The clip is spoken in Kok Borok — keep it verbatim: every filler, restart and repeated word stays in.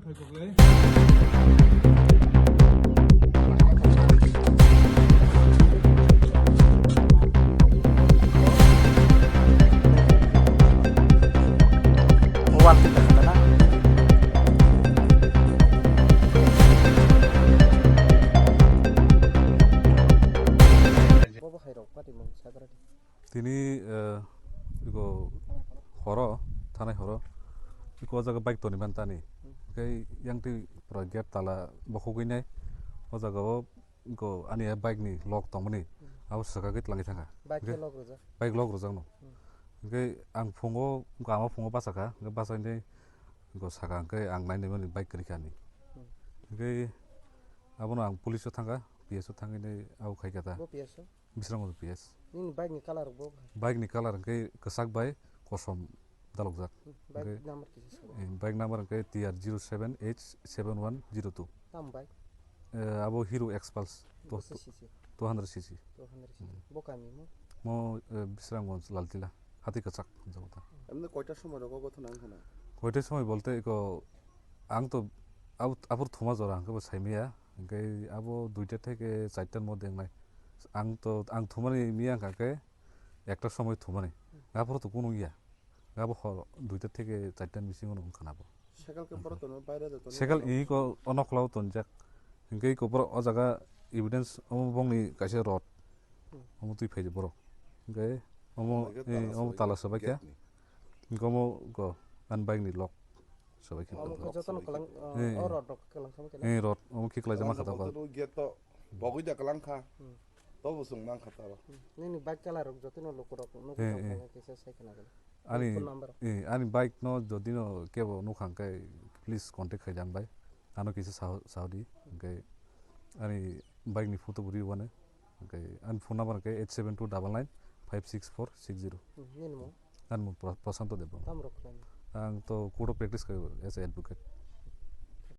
Tini, eh, iko horo, thanai horo, iko o jaga bike toni man tani. Hwnkhe yang twi pura gate tala bokhogwi nai. O jaga o iko ani bike ni lock tongmani. Abo swkagwi twlangwi thangkha. Bike khe lock rwjak. Bike lock rwjak no. Hwnkhe ang phungo, wngkha ama phungo bachakha, hwnkhe bachai nai iko saka hwnkhe ang nainai mani bike kwrwikha ani. Hwnkhe abono ang police o thangkha, P S o thangwi nai abo khaikha ta. Bo P S o? Bisramganj P S. Nini bike ni colour rok bo? Bike ni colour hwnkhe kwchak bai kosom dalokjak. Hmm, bike number kisa sabo. Eh, bike number hwnkhe T R zero seven H seven one zero two. Tam bike? Eh, abo Hero Xpulse. Bwswk C C? Two hundred C C. Two hundred C C. Hmm. Bo kami mo? Mo, eh, Bisramganj Laltila. Hati kwchak hwnjago ta. Emni koita somoi rogo ghotona wngkha na? Koita somoi bolte iko ang to abo, abor thuma jora hwnkhe bo saimaya. Hwnkhe abo duita theke charta ni modde wngnai. Ang to, ang thumani miya wngkha khe ekta somoi thumani. Aphuru to kunu ya. Abo hor duita theke charta ni bisingo wngkha na bo. Sekal khe borok tono baire de tono. Sekal iko o nokla o tonjak. Hwnkhe iko borok o jaga evidence omo bongni kaisa rod. Omo twi phaidi borok. Hwnkhe omo, eh, omo tala swbaikha. Hwnkhe omo go ani bike ni lock swbaikha. Omo khe jotono kwlang, eh, o rod rok kwlang kha. Eh, rod omo khiklaijak ma kha. Gate to bogwi da kwlang kha. Hmm. Tobo chwng mang kha taro. Hmm. Nini bike colour rok jotono lukurok nugwi tongkha kisa sai khna gana. Ani, phone number. Eh, ani bike no jodi no kebo nukha hwnkhe please contact khai di ang bai. Ano kisa sao, sao di. Hwnkhe ani bike ni photo bo rwi wano. Hwnkhe ani phone number hwnkhe eight seven two double nine five six four six zero. Hmm, nini mung? Ani mung Pro-, Prosanto Debbarma. Tamo rok khlainai? Ang to court o practice khaio as a advocate.